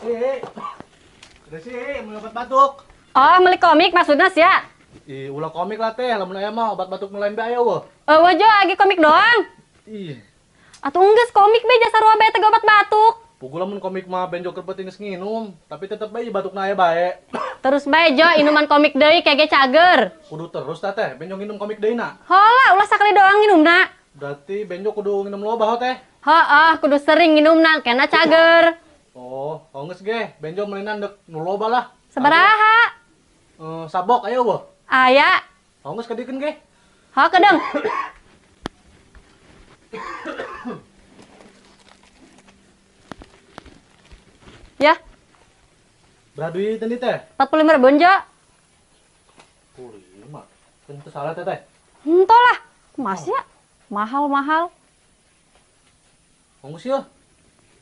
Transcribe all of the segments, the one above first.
Desi, mau obat batuk. Oh, beli komik maksudnya sih ya? Ih, ulah komik lah teh, lamun aya mah obat batuk nu lain bae aya eueuh. Eueuh jo, agi komik doang. Ih. Atuh enggeus komik bae jasa sarua bae teh obat batuk. Puguh lamun komik mah benjo keur peuting geus nginum, tapi tetep bae batukna aya bae. Terus bae jo inuman komik deui kege cager. Kudu terus tah teh, benjo nginum komik deui na. Hola, ulah sakali doang nginumna. Berarti benjo kudu nginum loba ho teh. Heeh, kudu sering nginumna kena cager. Oh, geus ge, benjo meulinan deuk nu loba lah. Sabaraha? Sabok aya eueuh? Aya. Oh, geus kadikeun ge. Ho, kedeung. Ya. Berapa duit tadi teh? 45 ribuan, Jo. 45. Kan itu salah teh teh. Entah lah. Mas ya. Mahal-mahal. Ongkos ya.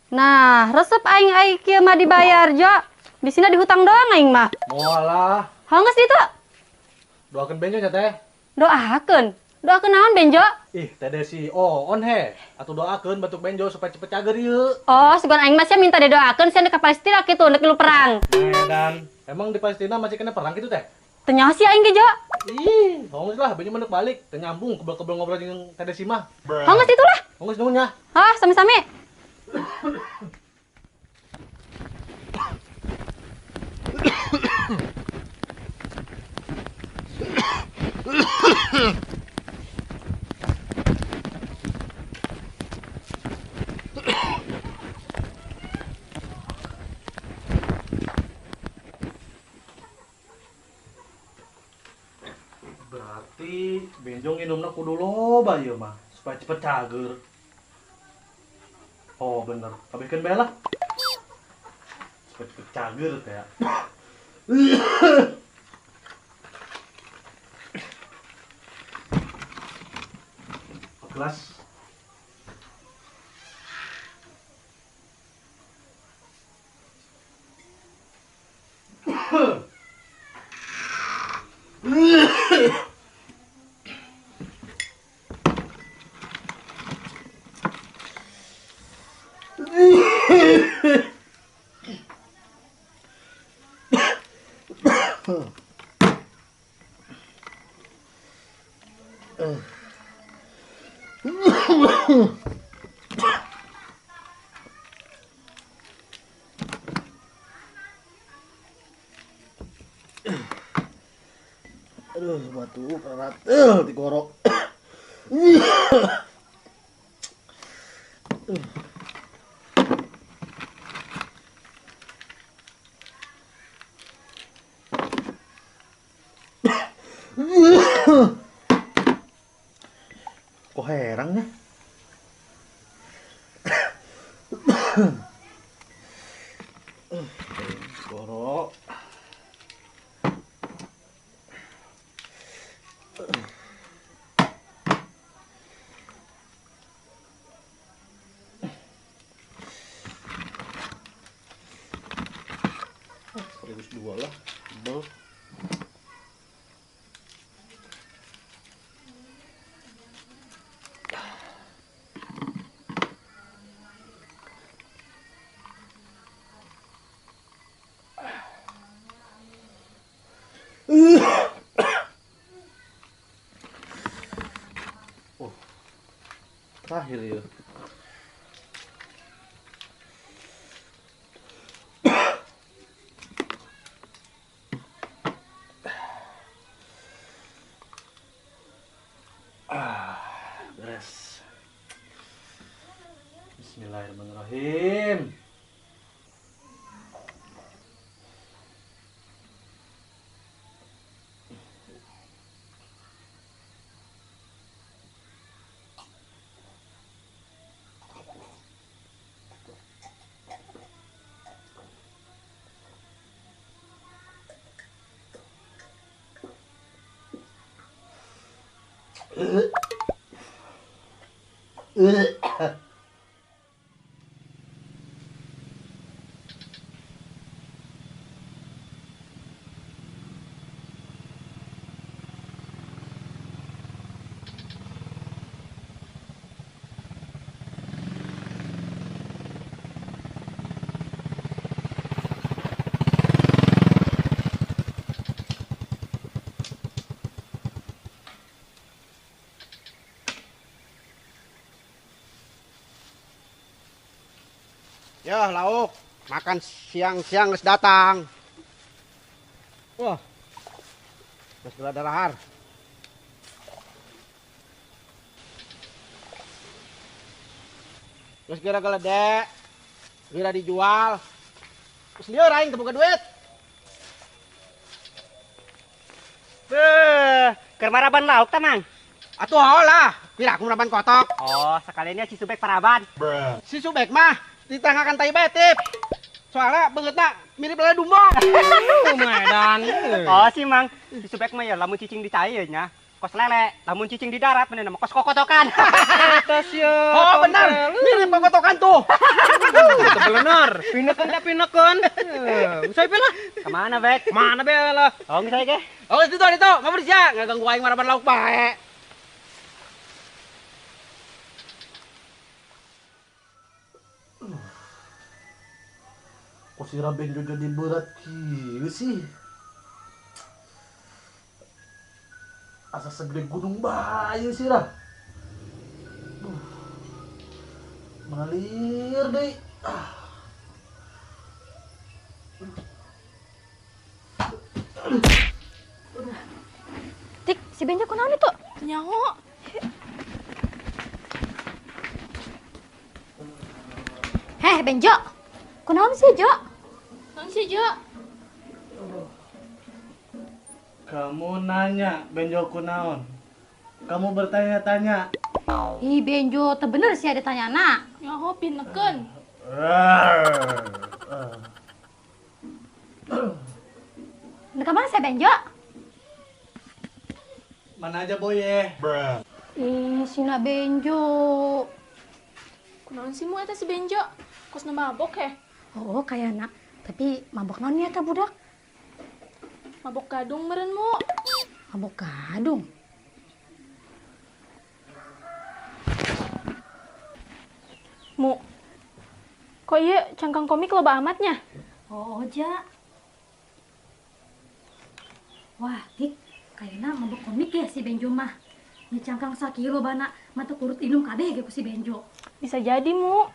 Nah, resep aing aing kieu mah dibayar, Jo. Di sini dihutang doang aing mah. Moalah. Hanggeus ditu. Doakeun Benjo nya teh. Doakeun. Doakeun naon Benjo? Ih, teh Desi, oh on he. Atuh doakeun batuk Benjo supaya cepet cager ieu. Oh, sugan aing mah sia minta didoakeun sia ka Palestina kitu ndek lu perang. Medan. Emang di Palestina masih kena perang gitu teh? Teu nyaho sih aing ge, Jo. Ih, hongos lah Benjo mah ndek balik, teu nyambung kebel-kebel ngobrol jeung teh Desi mah. Hongos itu lah. Hongos nuhun nya. Hah, sami-sami. Berarti Benjo nginumna kudu loba ieu mah supaya cepet cager. Oh bener, kabehkeun bae lah. Supaya cepet cager teh ya. Kelas. Aduh, batu keratel digorok. Kok herang ya? Gorok. Sekaligus dua lah, tebel. Oh, terakhir ya. Beres. Bismillahirrahmanirrahim. Ya, lauk. Makan siang-siang geus datang. Wah. Geus geura darahar. Geus geura geledek. Geura dijual. Geus lieur aing teu boga duit. Beuh, keur maraban lauk tah, Mang? Atuh lah, pira aku maraban kotok. Oh, sekaliannya si Subek paraban. Bruh. Si Subek mah ditanggakan tai betip. Soalnya beungeutna mirip lele Dumbo. Medan. Oh si Mang, si Subek mah ya lamun cicing di cai nya. Kos lele, lamun cicing di darat mah kos kokotokan. Oh benar, mirip kokotokan tuh. Bener, pinekeun teh pinekeun. Usai lah. Kemana, Bek? Mana be lah? Oh, geus ge. Oh, itu itu, ngabur sia, ngaganggu aing maraban lauk bae. Kok si Benjo jadi berat kieu sih? Asa segede gunung bae sih lah. Mengalir deh. Tik, si Benjo kunaon itu? Nyaho. Heh, Benjo. Kunaon sih, Jo? Kunaon sih, Jo? Kamu nanya Benjo kunaon. Kamu bertanya-tanya. Ih, Benjo, teu bener sih ada tanyana. Nyaho pinekeun. Ka mana sih Benjo? Mana aja boye. Bruh. Ih, sina Benjo. Kunaon sih mu eta si Benjo? Kosna mabok heh. Oh, kayana. Tapi mabok naon nya eta budak? Mabok gadung meureun mu. Mabok gadung. Mu. Kok ieu cangkang komik loba amatnya? Oh, ja. Wah, Tik, kayaknya mabok komik ya si Benjo mah. Ini cangkang sakilo bana, mata kurut inum kabeh ge ku si Benjo. Bisa jadi, Mu.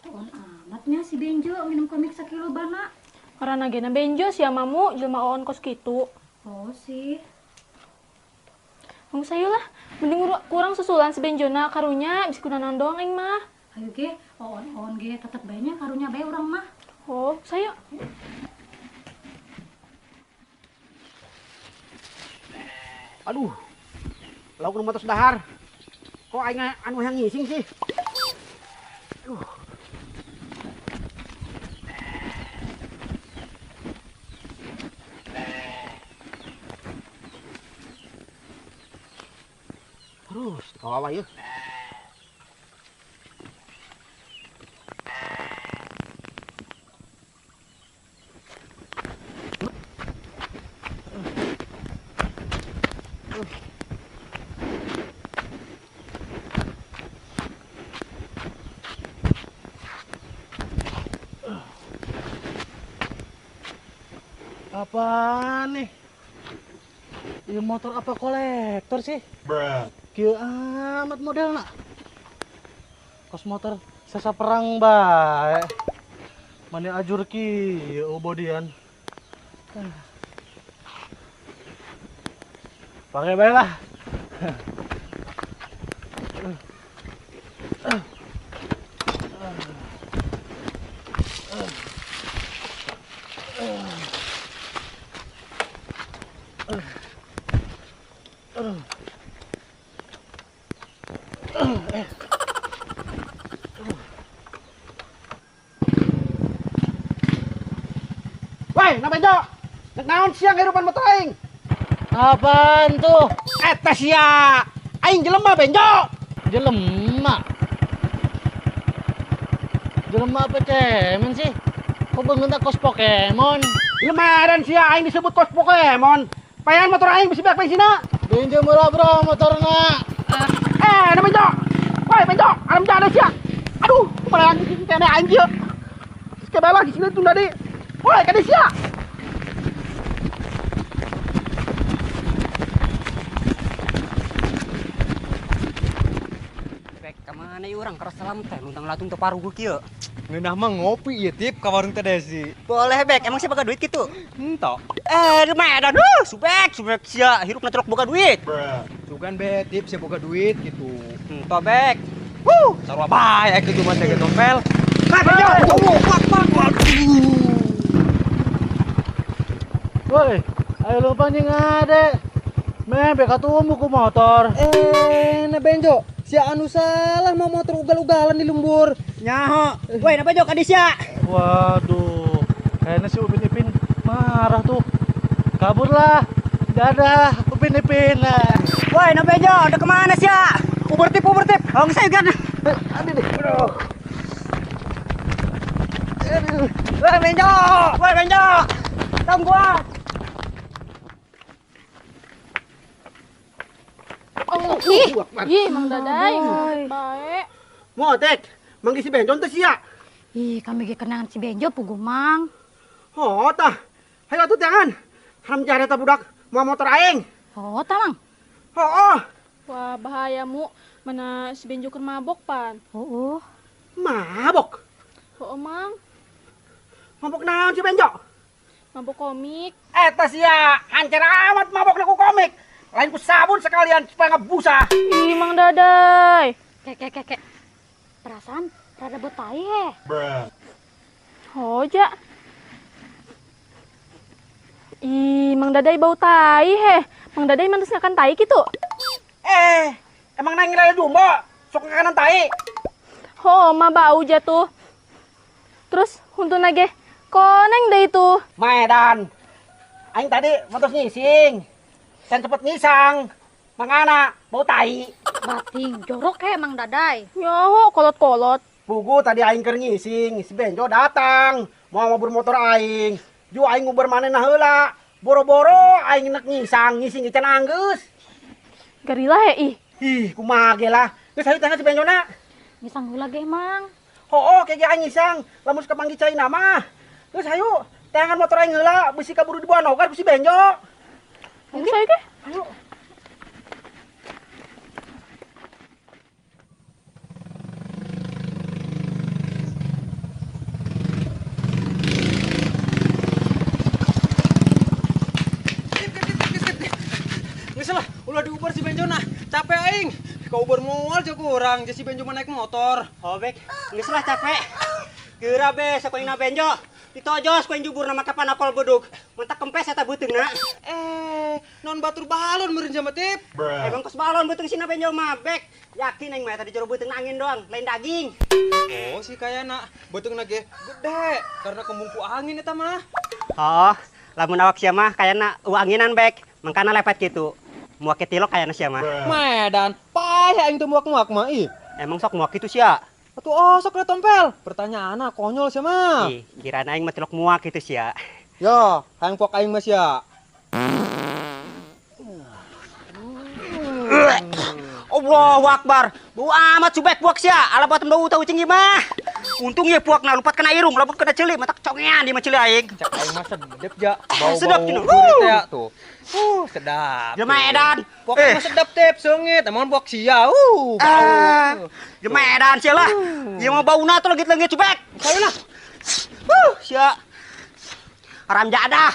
Tuon amatnya si Benjo minum komik sakilo bana. Karena gena Benjo si amamu jelema oon kos kitu. Oh sih. Mung sayu lah, mending kurang susulan si Benjona karunya bisa kunaon doang aing mah. Ayo ge, oon-oon ge tetep bae nya karunya bae urang mah. Oh, sayu. Aduh, lauk nu matos dahar. Kok aing anu yang ngising sih? Aduh. Terus, kawawa yeuh. Apaan nih? Ini motor apa kolektor sih? Bruh. Kieu amat modelna. Kos motor sesa perang bae. Mane ajur kieu bodian. Pakai bae lah. Woi, na Benjo. Nek naon sia ngirupan motor aing? Apaan tuh? Eta sia. Aing jelema Benjo. Jelema. Jelema apa cemen sih? Kok beungeutna kos Pokemon? Lemaran sia aing disebut kos Pokemon. Payan motor aing bisi beak bensinna. Benjo murah bro motorna. Na Benjo. Woi Benjo, alam jada sia. Aduh, kumaha kene aing kieu. Geus bae lah di sini tunda deui. Woi, kade sia. Bek, ka mana ieu urang keras salam teh luntang latung teu paruguh kieu. Ngeunah mah ngopi ieu tip ka warung Teh Desi. Boleh Bek, emang siapa boga duit gitu? Entok. Medan, subek, subek sia hirup na boga duit. Sugan be tip sia boga duit gitu. Entok Bek. Wuh, sarua bae kitu mah teh tompel. Woi, ayo lupa nying ade. Meh beka tumbuh ku motor. Na Benjo, sia anu salah mau motor ugal-ugalan di lembur. Nyaho. Woi, na Benjo ka di sia. Waduh, kayaknya si Upin Ipin marah tuh. Kaburlah. Dadah, Upin Ipin. Woi, na Benjo, udah kemana sia? Uber tip, uber tip. Oh, saya kan. Aduh deh. Aduh. Woi, Benjo. Woi, Benjo. Tunggu gua. Ih, ih, Mang Dadai, baik. Mo, Tek, manggil si Benjo teh sia. Ih, kami ge kenangan si Benjo puguh Mang. Oh, tah. Hayo atuh jangan. Haram jahat eta budak mau motor aing. Oh, tah Mang. Oh, oh. Wah, bahaya mu. Mana si Benjo keur mabok pan. Oh, oh. Mabok? Oh, Mang. Mabok naon si Benjo? Mabok komik. Eta sia, hancer amat mabok ku komik. Lain ku sabun sekalian supaya ngebusa. Ih, Mang Dadai. Kek kek kek. Perasaan rada botai he. Hoja. Ih, Mang Dadai bau tai he. Mang Dadai mantus ngakan tai gitu. Emang nang ngilai domba, sok ngakanan tai. Ho, mah bau jatuh. Terus huntun lagi. Koneng deh itu. Medan. Aing tadi mantus ngising. Dan cepet ngisang, mangana, bau tai. Bating, jorok he Mang Dadai. Nyaho, kolot-kolot. Pugu tadi aing keur ngising, si Benjo datang, mau ngubur motor aing. Ju aing nguber manehna heula. Boro-boro aing nek ngisang, ngising can anggeus. Gerila he ih. Ih, kumaha ge lah. Geus hayu teh si Benjo na. Ngisang heula ge Mang. Hooh, ke ge aing ngisang, lamun suka panggil cai nama. Geus hayu, teangan motor aing heula, bisi kaburu dibuang ogar ku si Benjo. Ayo saya ke? Ayo. Geus lah, ulah diuber si Benjo nah. Capek aing. Ka uber moal jeung kurang, jeung si Benjo mah naik motor. Oh, Bek. Geus lah capek. Geura be sakoina Benjo. Ditojos ku jubur nama kapan akol bedug. Mentak kempes eta beuteungna. Non batur balon meureun jama tip. Emang kos balon beuteung sina Benjo mah, Bek. Yakin aing mah eta di jero beuteung angin doang, lain daging. Oh, si kayana beuteungna ge gede karena kembung ku angin eta mah. Oh, lamun awak sia mah kayana eueuh anginan, Bek. Mangkana lepet kitu. Muak ke tilok kayana sia mah. Medan, payah aing teu muak-muak mah ih. Emang sok muak kitu sia? Atuh oh sok lah tompel. Pertanyaan konyol sia mah. Ih, kiraan aing mah tilok muak kitu sia. Ya, hayang puak aing mah sia. Allahu Akbar. Bau amat subek puak sia. Ala batem bau tahu cing mah. Untung ye puakna lupat kena irung, lamun kena ceuli matak congean di mah ceuli aing. Cak aing mah sedep ja. Bau sedap bau gurih teh tuh. Sedap. Jelema edan. Puak mah sedap tip seungit, emang puak sia. Bau. Jelema edan sia lah. Ieu mah bauna tuh leungit-leungit subek. Sayu lah. Sia. Haram jadah.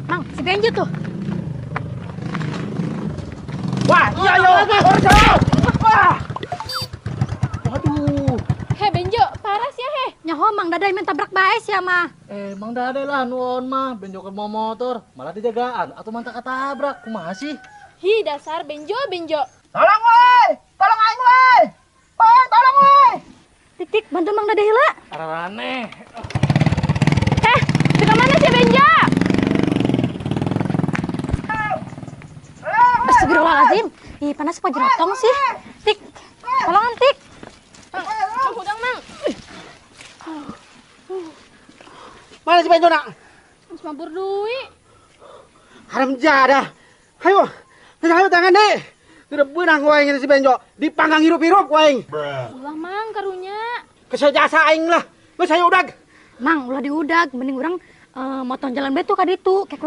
Mang, si Benjo tuh. Wah, iya yo. Wah. Waduh. He Benjo, parah sih he. Nyaho Mang Dadai main tabrak bae sia mah. Mang Dadai lah nuon mah, Benjo keur mau motor, malah dijagaan atuh mantap ketabrak. Kumaha sih? Hi, dasar Benjo, Benjo. Tolong woi, tolong aing woi. Woi, tolong woi. Tik tik, bantu Mang Dadai heula. Ararane. Heh, ke mana sih Benjo? Astagfirullahaladzim. Ih, panas apa jerotong sih? Tik, tolongan Tik. Mang, hudang Mang. Mana si Benjo nak? Geus mabur duit. Haram jadah. Hayo, hayo tangan deh. Tidak beunang ku aing si Benjo. Dipanggang hirup-hirup ku aing. Ulah Mang karunya. Kesel jasa aing lah. Geus hayo udag. Mang, ulah diudag, mending urang Motong jalan betu kaditu.